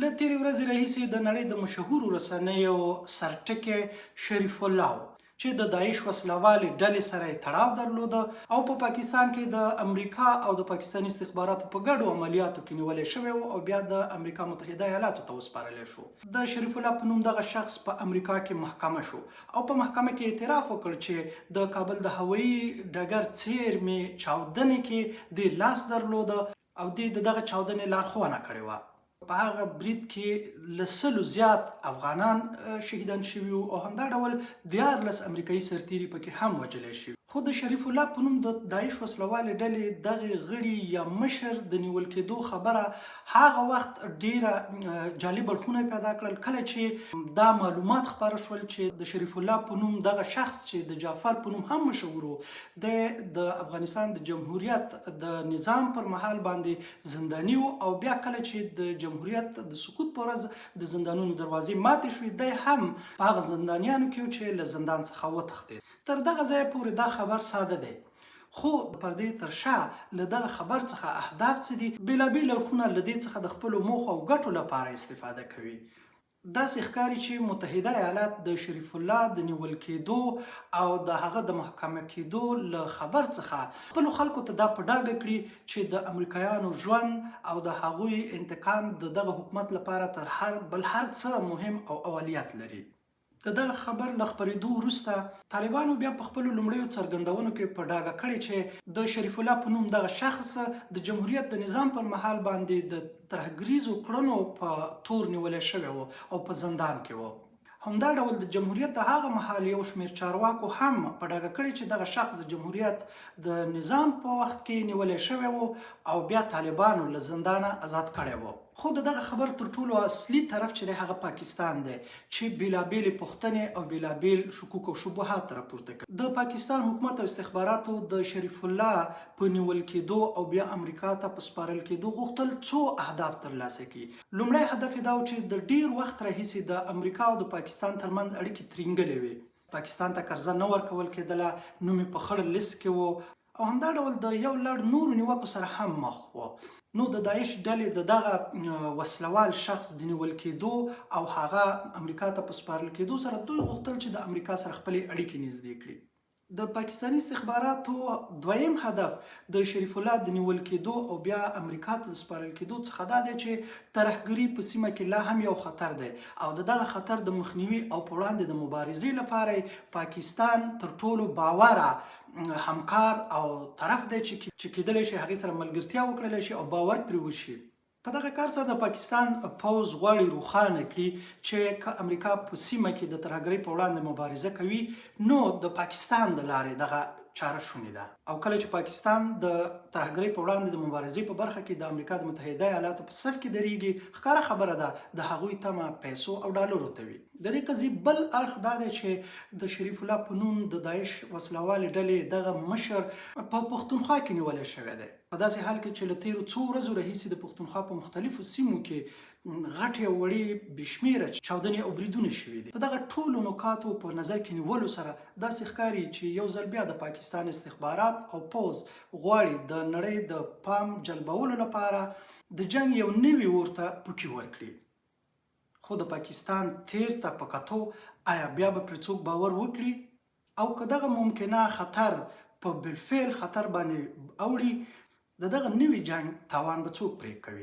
له تېرې ورځې راهیسې د نړۍ د مشهورو رسنیو سرټکی شریف الله و، چې د داعش وسله والې ډلې سره یې تړاو درلوده او په پاکستان کې د امریکا او د پاکستاني استخباراتو په ګډو عملیاتو کې نیولی شوی و او بیا د امریکا متحده ایالاتو ته وسپارل شو. د شریف الله په نوم دغه شخص په امریکا کې محکمه شو او په محکمه کې اعتراف وکړ چې د کابل د هوایي ډګر څېرمې چاودنې کې دې لاس درلوده او دې د دغه چاودنې لارښوونه کړې وه. په هغه برید کې له سلو زیات افغانان شهیدان شوي وو او همدا ډول 13 امریکایي سرتیري پکې هم وژل شوي. خو د شریف الله په نوم د داعش وسله والې ډلې دغې غړي یا مشر د نیول کېدو خبره هغه وخت ډېره جالب اړخونه پیدا کړل کله چې دا معلومات خپاره شول چې د شریف الله په نوم دغه شخص چې د جعفر په نوم هم مشهور و، دی د افغانستان د جمهوریت د نظام پر مهال باندې زنداني و او بیا کله چې د جمهوریت د سقوط په ورځ د زندانونو دروازې ماتې شوې، دی هم په هغه زندانیانو کې و چې له زندان څخه وتښتېد. تر دغه ځایه پورې دا خبر ساده دی، خو د پردې تر شا له دغه خبر څخه اهداف څه دي؟ بېلابېل اړخونه له دې څخه د خپلو موخو او ګټو لپاره استفاده کوي. داسې ښکاري چې متحده ایالات د شریف الله د نیول کېدو او د هغه د محکمه کېدو له خبر څخه خپلو خلکو ته دا په ډاګه کړي چې د امریکایانو ژوند او د هغوی انتقام د دغه حکومت لپاره تر هر بل هر څه مهم او اولیت لري. د دغه خبر له خپرېدو وروسته طالبانو بیا په خپلو لومړیو څرګندونو کې په ډاګه کړې چې د شریف الله په نوم دغه شخص د جمهوریت د نظام پر مهال باندې د ترهګریزو کړنو په تور نیولی شوی و او په زندان کې و. همدا ډول د جمهوریت د هغه مهال یو شمېر چارواکو هم په ډاګه کړې چې دغه شخص د جمهوریت د نظام په وخت کې نیولی شوی و او بیا طالبانو له زندانه ازاد کړی و. خو د دغه خبر تر ټولو اصلي طرف چې دی هغه پاکستان دی چې بېلابېلې پوښتنې او بېلابېل شکوک او شبهات راپورته کوي. د پاکستان حکومت او استخباراتو د شریف الله په نیول کېدو او بیا امریکا ته په سپارل کېدو غوښتل څو اهداف ترلاسه کړي. لومړی هدف یې دا و چې د ډېر وخت راهیسې د امریکا او د پاکستان ترمنځ اړیکې ترینګلې وې. پاکستان ته قرضه نه ورکول کېدله، نوم یې په خړ لست کې و او همدا ډول د یو لړ نورو نیوکو سره هم مخ و. نو د داعش ډلې د دغه وسله وال شخص د نیول کېدو او هغه امریکا ته په سپارل کېدو سره دوی غوښتل چې د امریکا سره خپلې اړیکې نږدې کړي. د پاکستاني استخباراتو دویم هدف د شریف الله د نیول کېدو او بیا امریکا ته د سپارل کېدو څخه دا دی چې ترهګري په سیمه کې لا هم یو خطر دی او د دغه خطر د مخنیوي او په وړاندې د مبارزې لپاره یې پاکستان تر ټولو باوره همکار او طرف دی چې کېدلی شي هغې سره ملګرتیا وکړلی شي او باور پرې وشي. په دغه کار سره د پاکستان پوځ غواړي روښانه کړي چې که امریکا په سیمه کې د ترهګرۍ په وړاندې مبارزه کوي نو د پاکستان د لارې دغه چاره شونې ده او کله چې پاکستان د ترهګرۍ په وړاندې د مبارزې په برخه کې د امریکا د متحده ایالاتو په صف کې درېږي، ښکاره خبره ده د هغوی تمه پیسو او ډالرو ته وي. د دې قضیې بل اړخ دا دی چې د شریف الله په نوم د داعش وسله والې ډلې دغه مشر په پښتونخوا کې نیولی شوی دی. په داسې حال کې چې له تېرو څو ورځو راهیسې د پښتونخوا په مختلفو سیمو کې غټې او وړې بې شمېره چاودنې او بریدونه شوي دي. د دغه ټولو نکاتو په نظر کې نیولو سره داسې ښکاري چې یو ځل بیا د پاکستان استخبارات او پوځ غواړي د نړۍ د پام جلبولو لپاره د جنګ یو نوي اور ته پوټي ورکړي. خو د پاکستان تېر ته په کتو ایا بیا به پرې څوک باور وکړي؟ او که دغه ممکنه خطر په بالفعل خطر باندې اوړي، د دغه نوي جنګ تاوان به څوک پرې کوي؟